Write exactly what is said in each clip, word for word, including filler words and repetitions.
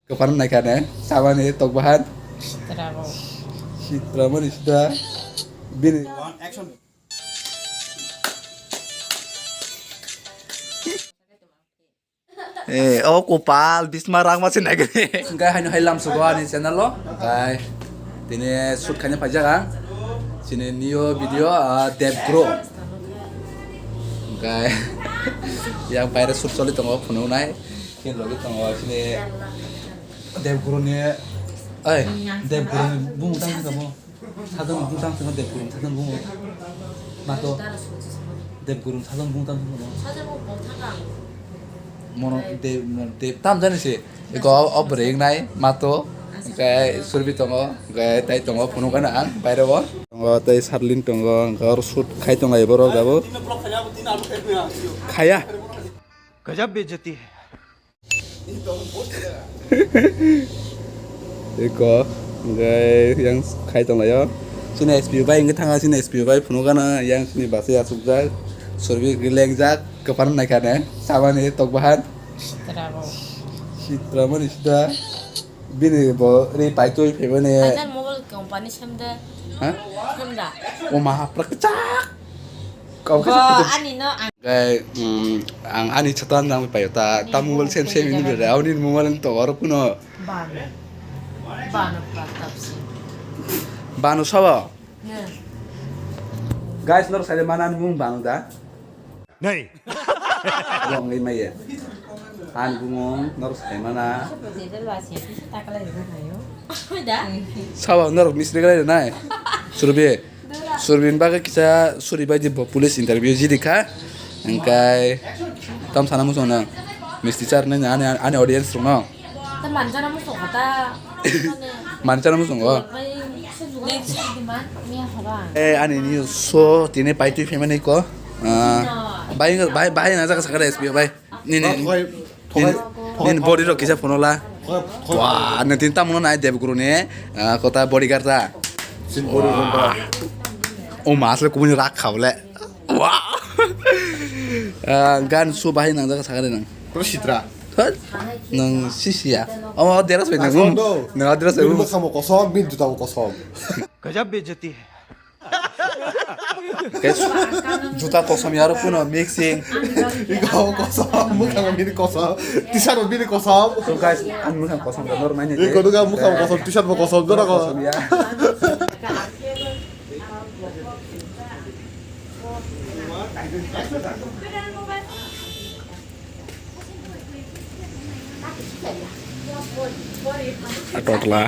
Kwpar naikha ne, sabani tok bahan. Sitra bo. Sitra mani sitra. Bini. Eh, o kopal, bisma rangma se naikha ne. Hingke haino hai lamsugo ani channel o. Kai. Tini shoot khaina paijak ang. Chini new video, ah, Dev Grow. Hingke yang paire shoot choli tongo, phunuknai. Chini logi tongo, chini Dev Grow ni, ai, Dev Grow ni bumung tang kha bo. Sadon bumung tang kha Dev Grow ni, sadon bumung. Mato. Dev Grow ni sadon bumung tang kha bo. Mono de, de, tam jani se. Eko o, o bwrwi wngnai, mato. Hingke Surbi tongo, hingke tai tongo, phunukgana ang, baire o. Tongo, tai Sarlin tongo, hingke oro shoot khai tonglai borok dabo. Khaya. Gajab bejati hai. Eko, hingke yang khai tonglaio. Chini S P O bai hingke thanga chini S P O bai phunukgana, yang chini bachai achukjak, Surbi lengjak. Kwpar naikha ne, sabani tok bahan. Sitra bo. Sitra mani sitra. Bini bo ri paitoi phaimani. Hajar mobile company semde. Ha? Semda. O ma hapra kchak. Kau Bo kchak. Ani no ang. Gai, mm, ang ani chatan nang payo ta, ta mobile sem sem ini bere, auni mobile to oro kuno. Bano. Bano pratap si. Bano sabo. Ne. Guys, nor sai mana mung bano da. Nei. Bo wngwi maya. Ani bumung norok sai mana. Sabo norok misri galai nai. Surbi. Surbi ni bagwi kisa suri bai di bo police interview jidi kha. Engkai tam sana muchung nang. Misti char nai ani, ani audience rok no. Ta manjana muchung kha ta. Manjana muchung o. Bai se jugai se demand ni haba. Eh, ani ni so tini paitwi phaimani ko. Ah, bai, bai, bai na jaga sakare S P O bai. Ni, ni, Thoi, ni, thoi, ni thoi. Body rok kisa phone la. Thoi, thoi. Wah, ni tin tamuno nai Dev Grow ni, ah, kota bodyguard ta. Sin bodyguard ta. O mas le kubuni rak khaule. Wah. Ah, gan su bai nang jaga sakare nang. Pro sitra. Thot. Nang sisiya. Omo deras bai nang. Nang deras bai. Min mo samo kosom, min juta mo kosom. Gajab bejati hai. Guys, juta kosom yaro kuno mixing. Iko kosom, mukhang bini kosom, t-shirt bini kosom. So guys, ang mukhang kosom da normal ni. Iko duga mukhang kosom, t-shirt bo kosom, jora ko. Kosom ya. A totla.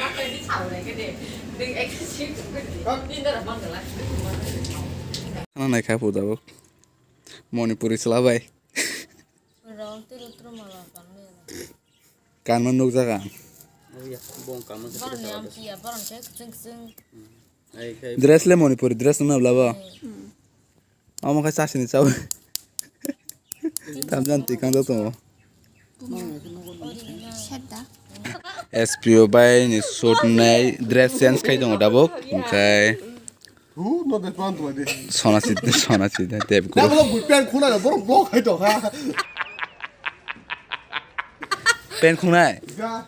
Khana naikha phu dabo. Manipuri chwla bai. Kanma nukjak ang. Borokni amkiya, borok khe kwchwng kwchwng. Dress le Manipuri dress wngna bwlabo. Omo khe chasini chawi. Tamjani twi kangjak tongo. Sedda. S P O bai ni suit nai dress change khai tongo tabuk. Hwnkhe Hu, no de plan tu de. Sona si, sona si, de, de, Dah belum gue pen khuna, borok blok hai to ha. Pen khunai? Ya.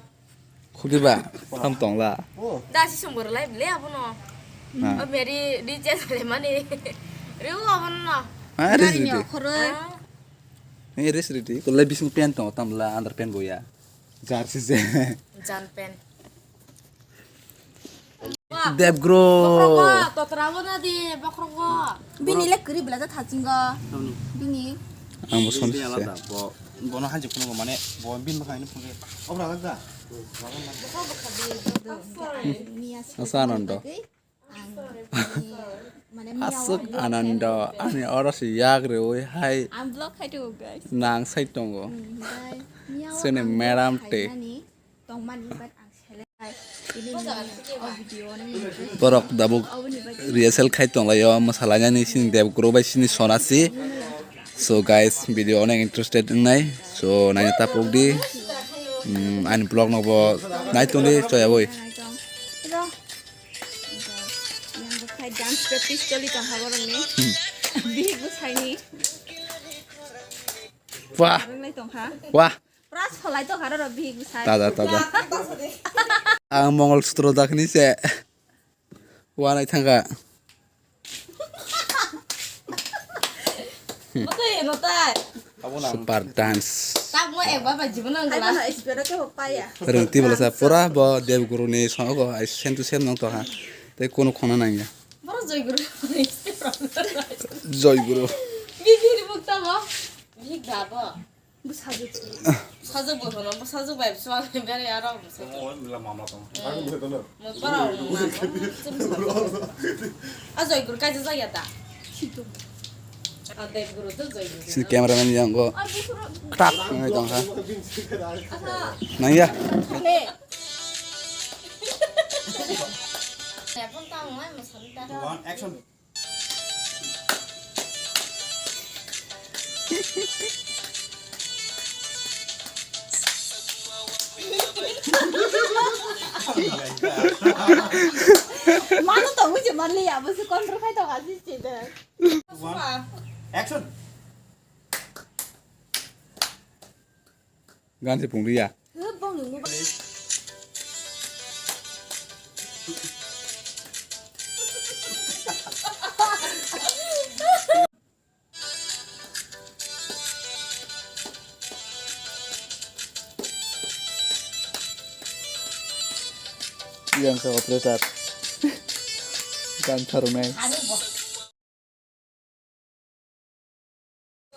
Khuki ba, tam tong la. Oh. Da si sumber lai ble abono. Na. O meri di ches le mani. Riu abono. Ah, res ridi. Khoro. Ah. Eh, res ridi. Ko le bising pen tong tam la, andar pen boya. Jersey je. Jan pen. Debgro. Bokhrogo, totra bo na di, bokhrogo. Bini le kwrwi bwla ja thachingo. Tamni. Bini. Ang bo som Bini se. Alada, bo, bono hanji phunukgo mane, bo bini bwkhang ni phunukgo. Obra alada. Miya Asa Anando. Ang, mane, miya Aswk o Anando, ani oro se yak reui hai. Ang vlog khai tongo, guys. Nang sai tongo. Hmm, guys. Miya o Sini ang vlog madam khai te. Nani. Tongmani, but ang seleng. Ini ni o video ni. Borok dabuk rehearsal khai tonglaio, mwsalainani sini Debgro bai sini Sonasi. So guys, video onek interested wngnai. So naina tapuk di. Hmm, ani vlog no bo nai tong di, choya boi. Yang bo khai dance practice choli tong ha borok ni. Bihik bo saini. Wah. Ringlai tong ha. Wah. Pura solai to haro rw bihik bwsai. Tada, tada. Ang Mongol Sutro dakhni se. Wanai thangkha. Matai, matai. Super dance. Tamo ek baba jibono Hai angla. Bono experience ke paya. Rwngti bwlasa pura bo Dev Guru ni songo ai same to same nong tongha. Tei kono khona nangya. Boro Joy Guru. Joy Guru. Bibi ni bukta bo. Big babo. Sajak bo hono, sajak bai swal bere aro. Mo bara mo. A Joy Guru kaisa jaya ta. A Dev Guru to Joy Guru. Sini cameraman yang go. Krak ngai tong ha. Nang ya. Ne. Telepon ta mo mo santa. One action. Mano to buji manliya, busi control khai to kasi sida. Action. Gan se pung liya. Yang sa pressure. Gan tharunai.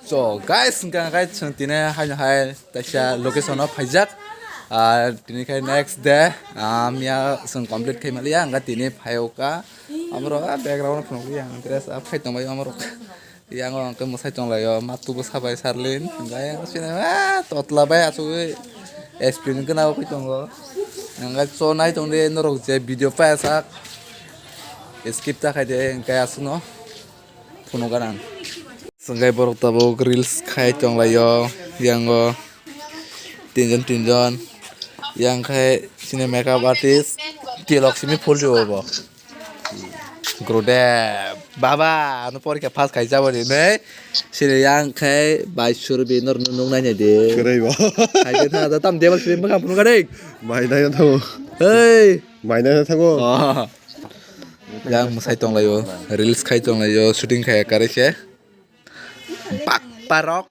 So guys, hingka guys, chwng tini haino hai taisa location o phaijak. Ah, tini khai next day, ah, miya chwng complete khai maliya, hingka tini phaio ka. Amro, ah, background phunuk liya, dress up khai tongbai amro. Yang o hingka mwsai tonglaio, matu bwsa bai sarlin, hingka sini, ah, totla bai asugwi experience gana o khai tongo. Hingka so nai tongdi norok je video paijak, skip ta khai de, hingka aswkno. Phunuk ganang. Sengkai borok tabuk reels khai tonglaio, yango tinjon tinjon. Yang khai sini makeup artist, tilok simi phuljo bo. Gurudev, baba, ano porikha pass khai jabo ni, nei? Sini yang khai bai suru bi nor nung nai de. Kwrwi bo. Khai de tha, tam debal sini makham phunuk gading. Bai nai tho. Hey. Bai nai thango. Oh. Yang mwsai tonglaio, reels khai tonglaio, shooting khai kare se. Bak parok.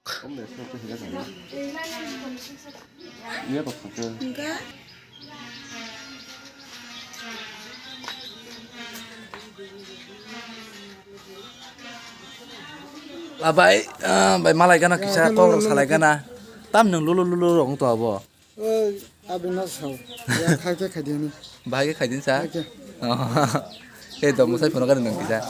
Labai, ah, bai malai gana kisa kok salai gana. Tam nung lulu lulu rong to abo. Oi, abino sao. Ya, khai khe khai diani. Bahai khe khai din sa? Khai khe. Oh. Ei, dong, musai phone kari nang kisa.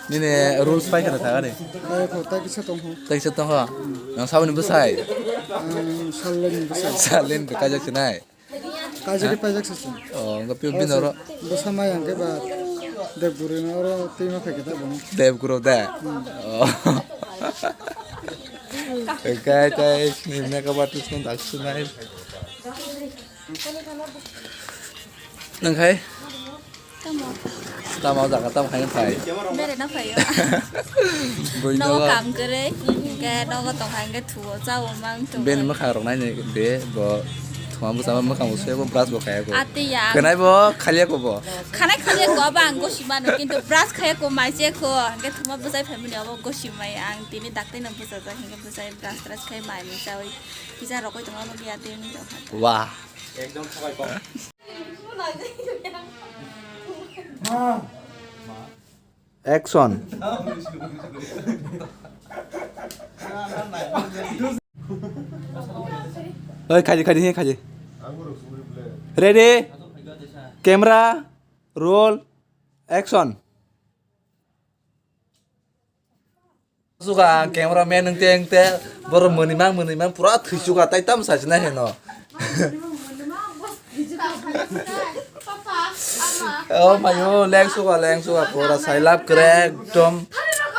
Nini rules pai kana thagani? Ai, ko ta kisa tong ho. Ta kisa tong ho? Nang saboni bwsai? Ang Sallen bwsai. Sallen bwsai kajak sinai? Kajak paijak sasi. Oh, enggak piu bin oro. Bwsa mai ang khe ba Dev Guru no oro twi ma phai khe ta bono. Dev Guru da? Hmm. Oh. Kai kai ni makeup artist no dak sunai. Nang khai? Tamo. Tamo jaga tam khai phai. Bere na phaio. Bui Nogo no. Kam kere, ke nogo tong khai ke thuo, chao mang tu. Ben ma kharok nai ne be bo. Thuma bwsa ma mwkhang bo suyakgo, brush bo khayakgo. Ati ya. Kwnai bo khaliya ko bo. Khanai khaliya ko abo ang gosi mano, kintu brush khayakgo, mai chekgo, hingke thuma bwsai family abo gosi mai ang tini dakti no bwsajak hingke bwsai brush trush khai mai mui chawi kisa rokoi tongma nugya tini tongkha. Wah. Ekdom sabai kok. Action. Oi, khaji, khaji, he, khaji. Ready? Camera, roll, action. Suka camera man nung teng te, boro mwnwi mang, mwnwi mang, pura thwi suka, tai tam sa sina heno. Oh mayo, leng suka, leng suka, pura sailap kre, ekdom.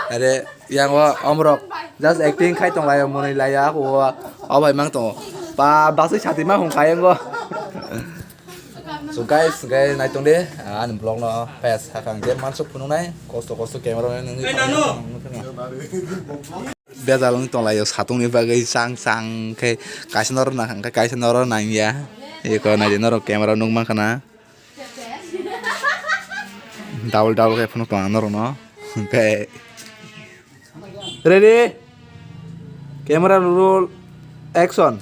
Are, yang o omrok, just acting khai tong layo, mwnwi laya, o, o bai mang tongo. Pa, basui sati ma hung khayengo. So guys, guys, nai tong de, ah, ani vlog no pes hakang je mansuk phunuk nai, kosto kosto camera man nungwi. Bejal wng tong laio satung ni bagwi chang chang khe kaisa noro nang khe kaisa noro nang ya. Eko naidi norok camera nuk mankha na. Double double khe phunuk tongo norok no. Hwnkhe ready? Camera roll, action.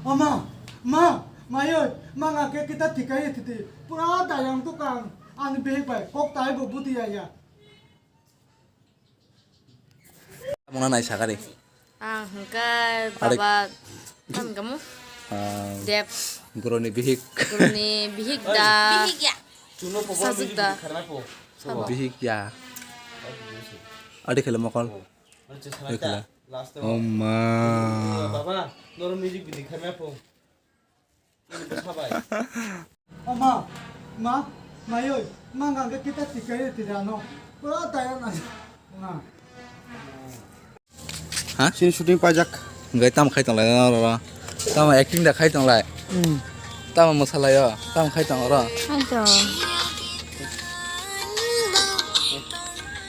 Oma, ma, mayoi, ma nga ke kita tikai titi. Pura dayang tukang. Ani bihik bai kok tai bo buti ya ya. Mona nai sakari. Ang hwnkhe Arek- baba, tamo kamu? Ah, Dep. Guruni bihik. Guruni bihik da. Bihik ya. Sajik da. Sabo. Bihik ya. Adi khele mokol. Adi khele. Oh ma. Baba, noro music video khaima po. Ama, ma, mayoi, ma nga ke kita tikai tidak no. Pura tayang na. Na. Ha? Sini shooting pajak. Hwnkhe tamo khai tonglai na oro? Tamo acting da khai tonglai? Hmm. Tamo mwsalaio? Tamo khai tong oro? Hai to.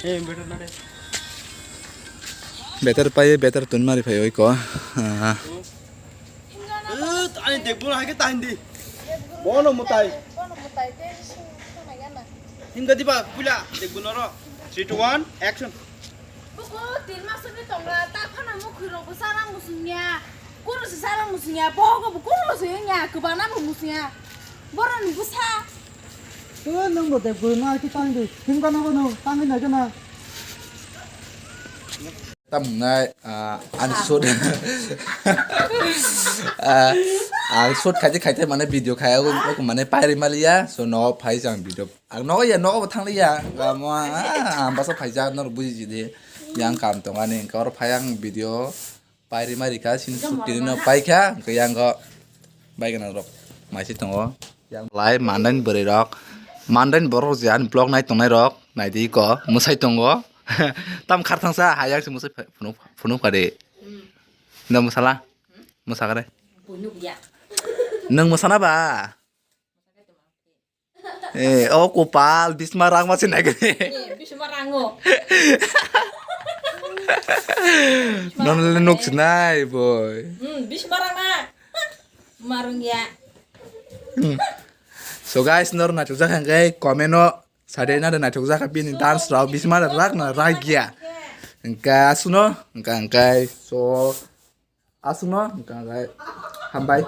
Eh, better na de. Better pai, better tun mari phai oi ko. Ah. Ani degbo hai ke tain di. Bono mutai. Himga diba pula degbo noro. Three, two, one, action. Buku tin mas ni tongra ta phana mukhui rok bo sarang musungya. Kunu se sarang musungya. Bogo bo kunu se nya kubana bo musungya. Boroni busa. Tu nung bo degbo na ki tain di. Himga no no tain di na jana. Tamnai, ah, ang shoot, ah, ang shoot khaite khaite mane video khai, o, o mane pairi maliya, so nogo phai jang video. Ang nogo ya, nogo bo thang liya, ang kamo, ah, ang basa phai jak, norok buji jidi, yang kam tong ani, engke oro phai ang video pairi mari kha, sini shoot tini no pai kha, engke yang go bai gana rok mai se tongo. Yang lai mandain bwrwi rok, mandain borok je ani vlog nai tongnai rok, nai di ko, mwsai tongo. Tam kharthangsa hayang se mwsai phunuk, phunuk kha de. Hmm. Nang mwsala? Mwsakre? Buinuk ya. Nang mwsana ba? Eh, o kopal, bisma rang ma se nai kre. Eh, bisma rango. Non le nuk sinai, boy. Hmm, bisma rang na. Marung ya. Hmm. So guys, nor naithok jak hwnkhe comment o sade na naithok jak bini dance rok bisma rak na rak ya. Hwnkhe asuno, hwnkhe hwnkhe so asuno, hwnkhe hwnkhe hambai.